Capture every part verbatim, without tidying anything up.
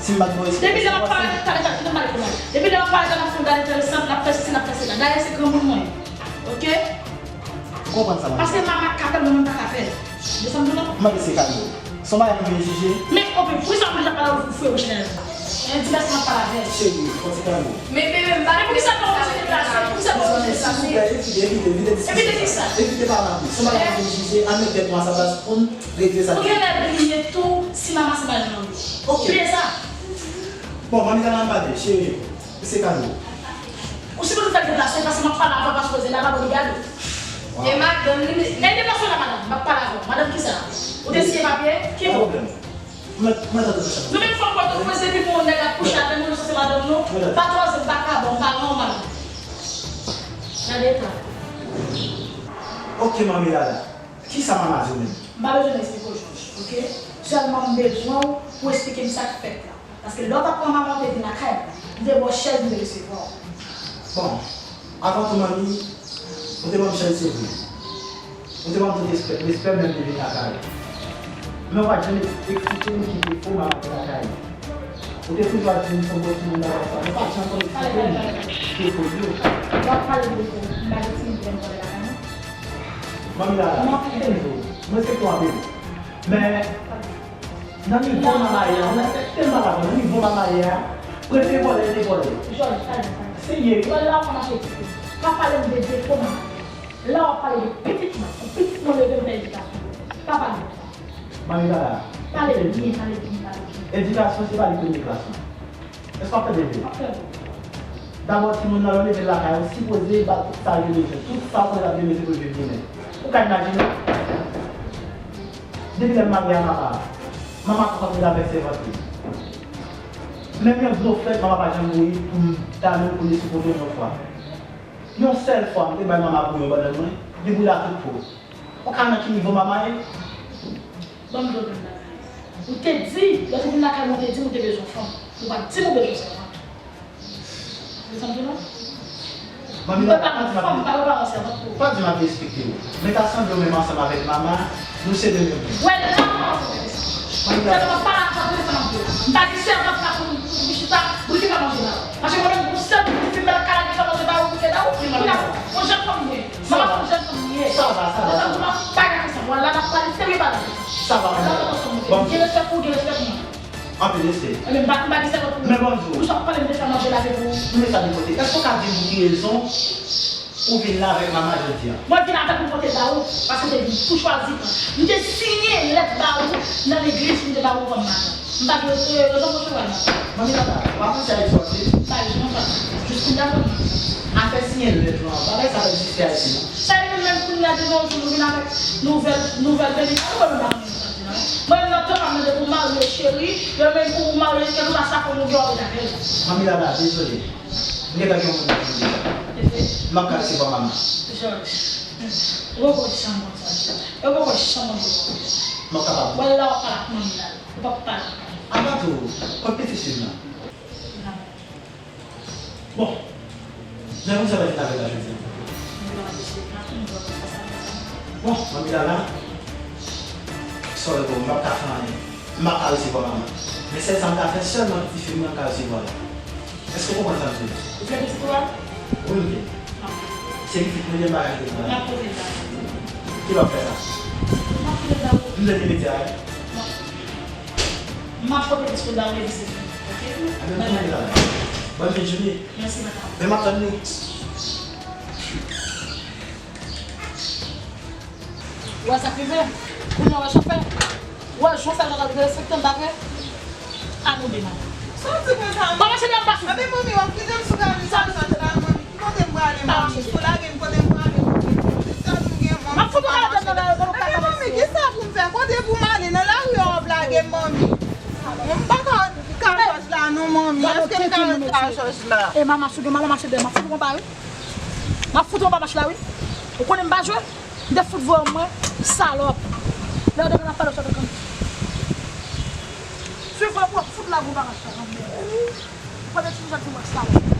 Si m pa t ba w eksplike. Depi lè m ap pale, talè, talè, kite m pale pou mwen. Depi lè m ap pale, talè, n ap fè yon gade enteresan, n ap fè sesi, n ap fè sela. Dayè, se granmoun mwen ye. Oke? Ou konprann sa m ap di? Paske mama ka fè l, mwen menm m pa ka fè l. Desanm tou non. Mande se Carlo. Se yon bagay pou vin jije. Men, oke, poukisa w ap pale ou fwe wouj nan men? Yon ti bèt m ap pale avè l. Cheri, fò ti Carlo. Men bebe, m pa. Men poukisa w pa oblije deplase? Poukisa w pa oblije deplase? Silvouplè, evite, evite, evite diskisyon sa. Evite kisa? Evite pale anpil. Se yon bagay pou vin jije, ann met tèt nou a sa plas pou n regle sa. Ou genlè bliye tou si mama se bagay nan men. Oke. Bliye sa. Bon, manmi Dana, ann pale, cheri. Se Carlo. Ou sipoze fè deplase, paske m ap pale avè w, pa sipoze la, pa pou li gade. E madanm li, men. E deplase w la, madanm, m ap pale avè w. Madanm kisa? Ou te siyen papye? Ki bon? Mwen, mwen tande sa. Nou menm fanm Pòtoprens, depi pou yon nèg ap kouche avè nou, nou sanse madanm nou. Pa twa zè m pa ka bon, m pa nòmal. Gade eta. Oke, manmi Dana. Kisa mama di w menm? M pa bezwen eksplike w, Jòj, oke? Sèlman m bezwen w pou w eksplike m sa k fèt la. Paske lè w t ap pran mama w te vin lakay mwen, m te ba w chèz, m te resevwa w. Bon, avan tou manmi, ou te ban m chèz se vre. Ou te ban m tout respè, respè menm te vin lakay ou. Men ou pa t janm eksplike m ki defo mama te lakay ou. Ou te toujou ap di m se yon bon timoun bagay sa. Ou pa t janm konn eksplike m defo yo. W ap pale de defo, m pa gen timoun ki renmen vòlè lakay mwen. Manmi Dana, kite m di w, mwen respekte w anpil. Men, nan nivo mama ye a, ou respekte m pa kapab, nan nivo mama ye a, prefere vòlè, rete vòlè. Jòj, sa di sa. Serye wi. Vòlè la w pa mache di tou. Pa pale m de defo mama. La w ap pale de pitit mwen. Pou pitit mwen leve m fè edikasyon. Pa pale m sa. Manmi Dana. Pale byen, pale byen, pale byen. Edikasyon se pa li premye klas non. Èske w ap tande byen? M ap tande. Dabò timoun nan lè w leve l lakay ou, sipoze ba l tout sa l gen bezwen. Tout sa ou konnen l ap gen bezwen pou l viv demen. Ou ka imajine? Depi lè m marye a mama, mama konn viv avèk sèvant li. Menm yon dlo frèt, mama pa janm voye pou m ta menm koule sou poto yon fwa. Yon sèl fwa, m te bay mama bouyon bannan mwen, li boule a tout po. Ou ka nan ki nivo mama ye? Ban m di w yon bagay. Ou te di, lè w te vin lakay mwen, ou te di m ou te bezwen fanm. Ou pa t di m ou bezwen sèvant. Ou santi non? Manmi, m pa prepare yon fanm, m pa prepare yon sèvant pou ou. Pa di m ap derespekte w. Men ta sanble w menm ansanm avèk mama, nou se de menm moun. Wè, la w pa ansanm avèk sa. Manmi, sèlman pa la, pa telefòn anpil. M pa gen sèvant la pou m, pou m chita, pou l ki fè manje la. Paske mwen menm, pou sèl pou m fin mèt kay la, ki fè manje ba ou, pou fè ba ou. Pou la, yon jèn fanm mwen. Mama se yon jèn fanm li ye. Sa va, sa va, sa va. Nan sanble w pa gen kesyon. Wè, la n ap pale serye, pale. Sa va, manmi. Bon. Gen respè pou ou, gen respè pou mwen. Anpil respè. Ebyen, m pa, m pa gen sèvant pou ou. Men bon, di w. Ou sot pale m te fè manje lave pou ou. M met sa de kote. Èske w ka di m pou ki rezon ou vin la avèk mama jodi a? Mwen vin avèk ou pote ba ou, paske w te vin pou chwazi pran. M te siyen lèt ba ou nan legliz pou m te ba ou kòm madanm. M pa gen, e, rezon pou w resevwa l nan. Manmi Dana, w ap panse a egzòte? M pa gen rezon, papa. Jis kounye a, mwen. Afè siyen lèt lan, bagay sa pa egziste Ayiti, non. Sa e moun Menm kounye a, depi yon jou nou vin avèk nouvèl, nouvèl veni, pa mwen menm pa mwen tande non. Mwen menm nan tan pa mande pou marye cheri, yo menm pou marye cheri, la sa pou nou gen wè avèl. Manmi Lala, dezole. M gentan gen yon moun nan vini deja. M ap ka resevwa manman. Jòj. Ou poko janm konn sa. Ou poko janm konn sa. M ap kapab. Wè la w ap pale ak manmi Lala. Ou p ap pale ak manmi. Apa tou, kot pitit fi m nan? Bon, jan konn sa va vin avèk la jodi a. Bon, manmi Lala, sorry boo, m p ap ka fè anyen. M p ap ka resevwa manman. Men sèl sa m ka fè, sèlman tifi m nan ka resevwa l. Èske w konprann sa m di w? Ou fè pitit ou a? Wi, m fè. Se pitit mwen, men bagay ki mal. M ap pote l ba ou. Ki lè w ap fè sa? M ap pote l ba ou. M dwe te mete a, wi. M ap pote pitit ou ba ou, epi se fini. Oke? Ebyen, m ap pote l la. Bòn fen jounen. Mèsi, papa. Men m ap tann nou. Ou wè sa k rive? Kounye a, ou wè sa w fè? Ou wè jan w fè, jan w respekte m, pa vre? A nou de, manman. Sa w di konsa? Manman, se de m pa sou. Ebyen, manmi, w ap kite m sou kay sa, sa, sa, manmi. Ki kote m prale, manmi? Si w lage m, kote m prale? Sa nou gen, manmi? M ap fout ou kale nan lari, ou pa ka. Ebyen, manmi, ki sa pou m fè? Kote pou m ale? Nan lari a w ap lage m, manmi? Mwen m pa ka rete a Jòj la, non, manmi. Èske m ka rete a Jòj la? E manman, si w gen manman, mache de, m ap fout ou anba, wi. M ap fout ou anba mach la, wi. Ou konnen m pa jwe? M te fout voye mwen, salòp. Lè w te konn ap pale w sòt ankann. Swiv mwen pou w ap fout lage w anba mach la, manman. Pandan ti jan di mwen salòp.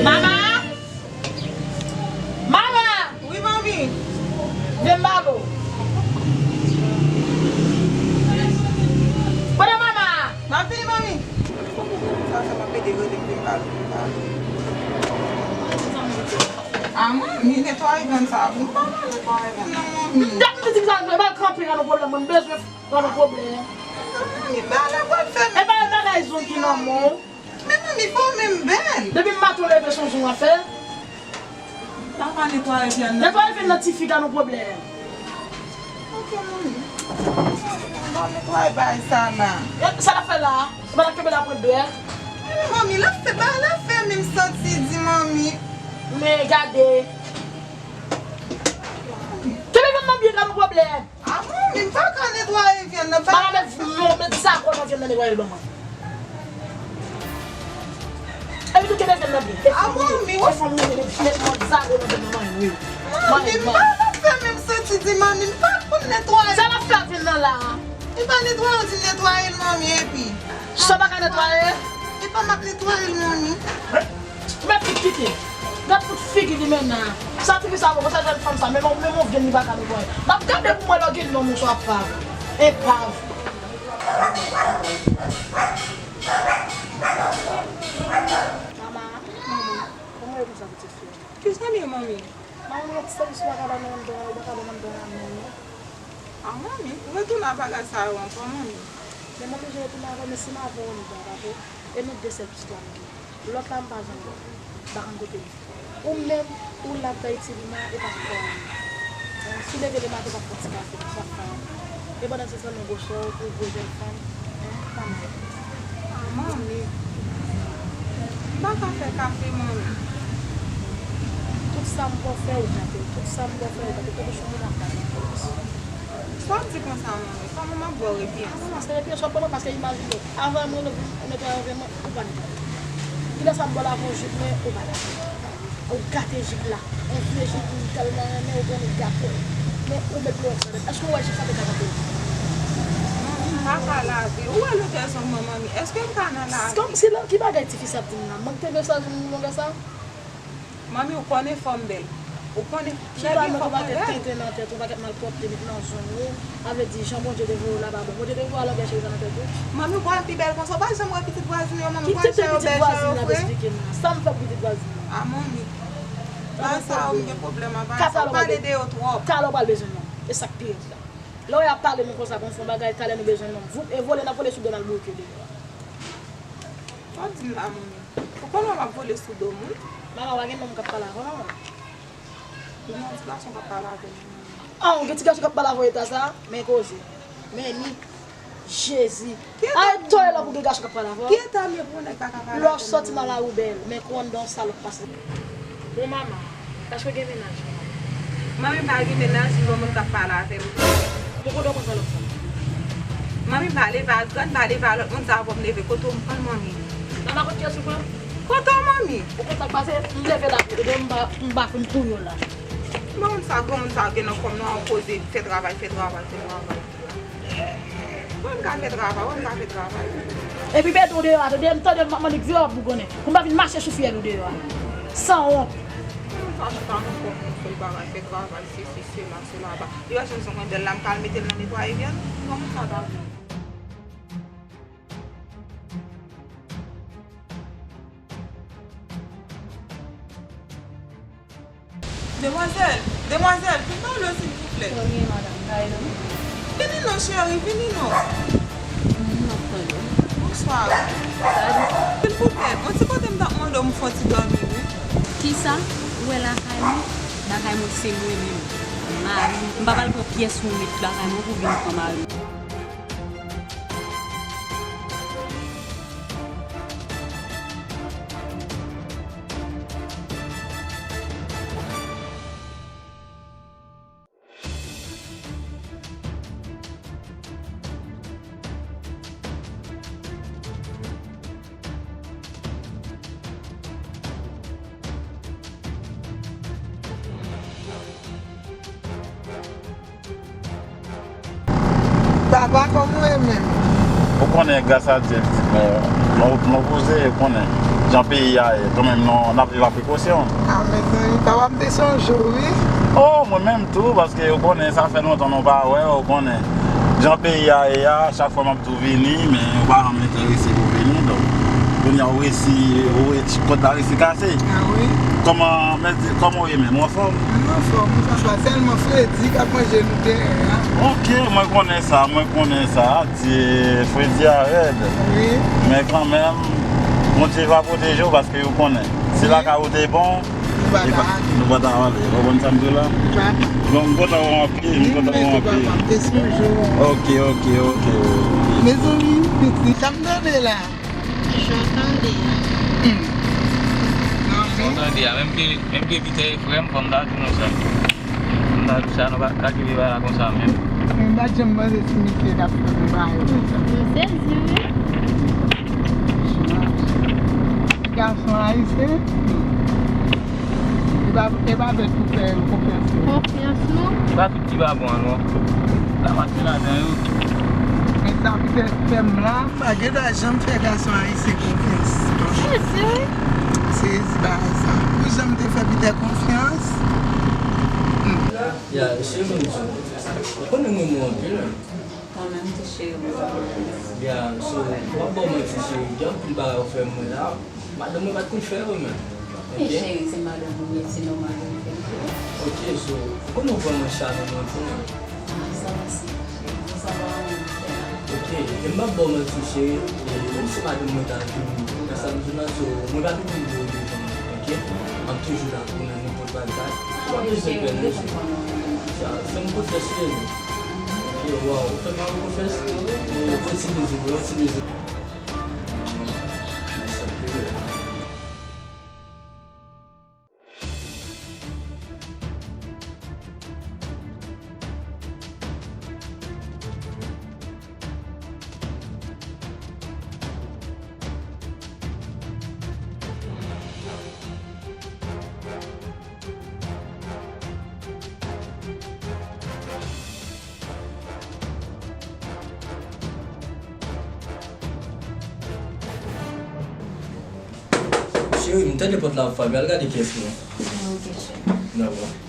Mama! Mama! Wi, manmi. Vin m pale w. Kote mama? M ap vini, manmi. Sa fè m ap ede rele m vin pale w. A, manmi, netwaye vyann sa pou m. M pa ka netwaye vyann nan, manmi. Gad m di sa, m pral kanpe nan yon pwoblèm, mwen, m bezwen nan yon pwoblèm. Manmi, bagay la pral fè m. E pa bagay zongi nan men w. Men manmi, fò w menm bèl. Depi maten w leve, se yon zon w ap fè. M pa ka netwaye vyann nan. Netwaye vyann nan, tifi, gad yon pwoblèm. Oke, manmi. M pa netwaye bagay sa la. E, sa l ap fè la a? Se pa l ap kenbe la pran dwèt? Men manmi, l ap fè bagay la fè menm santi di, manmi. Men gade. Kenbe vyann nan byen, gad yon pwoblèm. A, manmi, m pa ka netwaye vyann nan. Mama, met, non, met sa kò nan vyann nan, netwaye l ban mwen. Epi tou kenbe vyann nan byen. A, manmi. E fanm, met, met mwen sa kò nan vyann nan, manmi, wi. Manmi, m pa ka fè menm santi di, manmi, m pa konn netwaye. Sa l ap fè ak vyann nan la a? E pa netwaye, ou di netwaye l, manmi, epi. Sa w pa ka netwaye? E pa m ap netwaye l, manmi. Men fi kite. Gad fout figi li menm nan. Sa tifi sa, bon, sa jèn fanm sa, menm, menm yon vyann li pa ka netwaye. M ap gade pou mwen lè w gen non moun sa w ap fè avè l. Epav. Mama, manman, kòman w ye konsa, pitit fi? Kisa l ye, manmi? Manman, yon ti sèvis ou pa ka ban m anndan, ou pa ka ban m anndan la, manman. A, manmi, retounen a bagay sa yo ankò, manmi. Men m oblije retounen avè w, men si m avè w anndan, pa vre? E nou de sèl pitit la m gen. Lòt la m pa janm wè l. M pa konn kote l ye. Ou menm, ou la k Ayiti, li la, e pa fè anyen. Si w leve lematen, w ap fè yon ti kafe, w ap fè anyen. E pandan se tan, nou gwo sè w, ou gwo jèn fanm, en, pa mal. A, manmi. M pa ka fè kafe, manmi. Tout sa m pou fè, ou gate. Tout sa m pou fè, ou gate. Tankou chou moun ap gate. Sa w di konsa, manmi? Kòman m ap ba w repyans? A, non, se repyans w ap ban mwen, paske imajine w, avan m rele w pou netwaye vyann mwen, ou pa netwaye. Kilè sa m ba w lavan w jip mwen, ou pa lave. Ou gate jip la. Yon vye jip m tèlman renmen, ou pran l gate l. Men ou met lòt sa. Èske w wè jip sa te ka kanpe? Manmi, m pa ka lave. Ou wè loutè zong mwen, manmi. Èske m ka nan lave? Kòmsi la, ki bagay tifi sa ap di m la? Mank te vle sa, longè sa? Manmi, ou konnen fò m bèl. Ou konnen, chita nèg yo fòk mwen gad. Tenten nan tèt ou, yon pakèt malpwòpte met nan zong ou. Sa vle di, jan Bondye te voye w la pa bon. Bondye te voye w al anbèche sa nan tèt ou. Manmi, ou kwè pi bèl konsa? Ou pa janm wè pitit vwazen yo, manmi, ou kwè jan yo bèche yo fre? Sa m fè pou pitit vwazen nan? A, manmi. Bagay sa yo, m gen pwoblèm avè yo. Ou pale de yo twòp. Talè w pral bezwen l non. E sa k pi rèd la. Lè w ap pale nou konsa, pou n fè yon bagay, talè nou bezwen l non. Voup, e vole n ap vole sou do n al bloke deyò a. Sa w di m la, manmi? Ou konnen w ap vole sou do moun? Manman, pa gen nonm k ap pale avè w, manman. Ou gen yon ti gason k ap pale avè m. An, ou gen ti gason k ap pale avè w eta sa? Men koze. Men li. Jezi. Ay, toy la pou gen gason k ap pale avè w. Ki eta m ye pou yon nèg pa ka pale avè m? Lè w sòti nan lari w bèl, men kou anndan w salòp pase. Bon, manman, èske w gen mennaj ou? Manmi, m pa gen mennaj, m gon moun k ap pale avè m. Bon, kote w pran salòp sa? Manmi, m pa leve a grann, m pa leve a lòt moun, sa avè w m leve. Kote w m pran l, manmi? Manman, kote kiyès ou pran? Kote w, manmi? Ou konn sa k pase? M leve la, m pa, m pa fin touye w la. Bon, moun sa, granmoun sa gen nan kò m nan, koze, fè travay, fè travay, fè travay. Wè m ka fè travay, wè m ka fè travay. Epi Pedro deyò a, tande, m tande m ap mande di w ap bougonnen. Pou m pa vin mache sou fyèl ou deyò a. Sanwont. Moun sa chita nan kò m, fè l bagay, fè travay, sesi, sela, sela, ba. Li wè jan m son mwen bèl la, m ka al mete l nan netwaye vyèn. Granmoun sa ta vle. Demwazèl, demwazèl, vin ba w dlo, silvouplè. Sa w gen, madanm? Vini non, cheri, vini non. M ap tann ou. Bonswa. Sa di? Silvouplè, yon ti kote m t ap mande w, m fè yon ti dòmi, wi. Kisa? Ou wè lakay mwen? Lakay mwen se mwen menm. Mari m. M pa pral pran pyès ou met lakay mwen pou vin pran mari m. Papa, kòman w ye menm? Ou konnen, gras a Dye, pitit mwen, nou, nou poze, ou konnen, jan peyi a ye, kanmenm, nou, n ap viv ak prekosyon. A, mezanmi, papa, m te sonje w, wi. O, mwen menm tou, paske ou konnen, sa fè lontan nou pa wè, ou konnen. Jan peyi a ye a, chak fwa m ap tou vini, men ou pa janm enterese pou vini, donk, kounye a ou resi, ou resi, kòd la resi kase. A wi. Kòman, men, kòman ou ye menm? Ou anfòm? M anfòm, papa, sèlman fredi k ap manje nou dèyè a. Ok, mwen konnen sa, mwen konnen sa. Dye, fredi a rèd. Wi. Men kanmenm, Bondye va pwoteje w paske ou konnen. Si lakay ou te bon, nou pa ta ale. Ou konprann sa m di w la? Bon, m kontan wè w anpil, m kontan wè w anpil. Ok, ok, ok, ok. Mezanmi, pitit. Sa m tande la? Jan w tande a. Jan w tande a, menm ke, menm ke Pita e frè m, fò m ta di nou sa. M ta di sa, nou pa ka kite bagay la konsa menm. Mwen pa t janm panse si Mike t ap fè yon bagay konsa. M sezi, wi. Gason ayisyen, e pa, e pa bèt pou fè yo konfyans, non. Konfyans, non. E pa tout ki pa bon an, non. Lapat se ladan yo. Men sa Pita fè m la. M pa gentan janm fè gason ayisyen konfyans. Sezi, wi. Sezi bagay sa. Pou jan m te fè Pita konfyans. Hmm. Ya, cheri m di, ou konnen m renmen w anpil, wi. Mwen menm tou, cheri m. Ya, so, m p ap ba w manti, cheri. Gen anpil bagay ou fè mwen la. Madanm mwen pa t konn fè yo menm. Men cheri, se madanm ou ye, se nòmal pou m fè l pou ou. Ok, so, ou konnen w vrèman chame mwen tou, non? Ah, sa pase. Sa pa anyen m fè la. Ok, e m p ap ba w manti, cheri, e menm si madanm mwen ta vini nan sa m di w la, so, mwen pa vin pou m voye devan, ok? M ap toujou la pou ou nan nenpòt bagay. Ou pa bezwen pè non, cheri. Sa, fè m konfyans, cheri. Ok, waw, ou fè m konfyans. Ou fè ti bizou, yon ti bizou. Cheri, m tande pòt la ap frape, al gade kiyès li ye. Ok, cheri. Dakò.